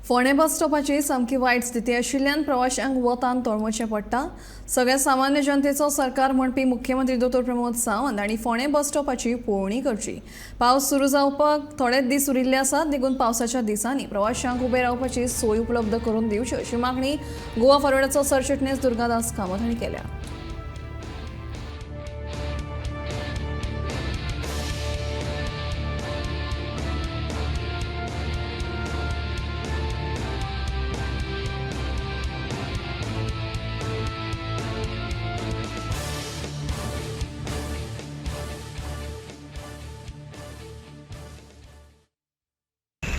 फोंडें बस स्टॉपाची सामकी वायट स्थिती आशिल्ल्यान प्रवाशांक वतान तळमळचें पडटा. सगळ्या सामान्य जनतेचो सरकार म्हणपी मुख्यमंत्री दोतोर प्रमोद सावंत हांणी फोंडें बस स्टॉपाची पळोवणी करची. पावस सुरू जावपाक थोडेच दीस उरिल्ले आसात, देखून पावसाच्या दिसांनी प्रवाशांक उबे रावपाची सोय उपलब्ध करून दिवची अशी मागणी गोवा फॉरवर्डाचो सरचिटणीस दुर्गादास कामत हांणी केल्या.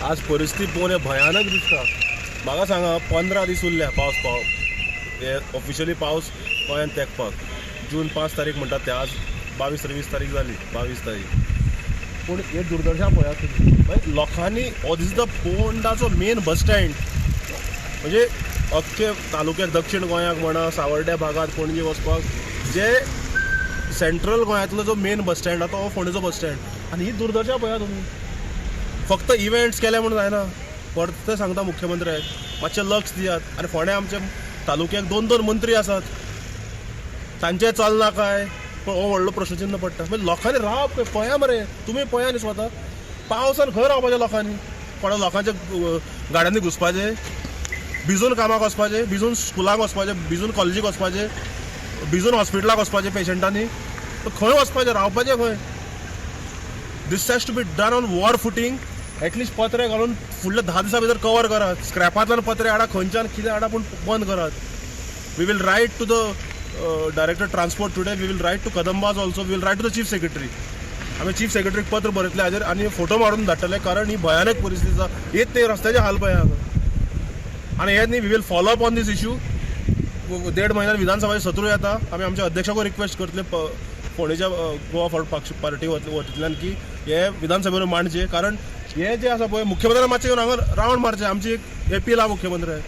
आज परिस्थिती पळोवन हें भयानक दिसता. म्हाका सांगा, 15 दीस उरल्या पावस पाव हे ऑफिशियली पावस गोंयांत तेंकपाक. जून 5 तारीख म्हणटात ते, आज 22 23 तारीख जाली, 22 तारीख. पूण हे दुर्दशा पळयात तुमी. मागीर लोकांनी हो, दीस the पोंडाचो मेन बस स्टँड, म्हणजे अख्खे तालुक्याक, दक्षिण गोंयाक म्हणा, सावर्ड्या भागात, पणजे वचपाक जे सेंट्रल गोंयांतलो जो मेन बस स्टँड आहा तो हो फोंडेचो बस स्टँड. आनी ही दुर्दशा पळयात तुमी. फक्त इव्हेंट्स केले म्हणून जायना. परते सांगता मुख्यमंत्र्याक, मातशें लक्ष दियात. आनी फोंड्या आमच्या तालुक्याक दोन दोन मंत्री आसात, तांचें चलना काय, पण हो व्हडलो प्रश्नचिन्ह पडटा. म्हणजे लोकांनी रावप खंय? पळया मरे तुमी, पळया न्ही स्वता, पावसान खंय रावपाचें लोकांनी? कोणा लोकांच्या गाड्यांनी घुसपाचें, भिजून कामाक वचपाचें, भिजून स्कुलाक वचपाचें, भिजून कॉलेजीक वचपाचें, भिजून हॉस्पिटलाक वचपाचें पेशंटांनी? खंय वचपाचें, रावपाचें खंय? This has to be done on war footing. At least पत्रे घालून फुडल्या 10 दिसां भितर कवर करात. स्क्रॅपांतल्यान पत्रे हाडा, खंयच्यान कितें हाडा, पूण बंद करात. We will write to the director transport today, we will write to Kadambas also, we will write to the chief secretary. आमी चीफ सेक्रेटरीक पत्र बरयतले हाजेर आनी फोटो मारून धाडटले, कारण ही भयानक परिस्थिती आसा. हेच ते रस्त्याचे हाल पळय हांगा. आनी हे न्ही, we will follow up on this issue. देड म्हयन्यान विधानसभा सत्रूय येता. आमी आमच्या अध्यक्षाकूय रिक्वेस्ट करतले फोंडेच्या गोवा फॉरवर्ड पक्ष पार्टी वतींतल्यान की हे विधानसभेन मांडचे, कारण हे जे आसा पळय, मुख्यमंत्र्यान मातशें येवन हांगा रावंड मारचें. आमची एक अपील आहा मुख्यमंत्र्याक.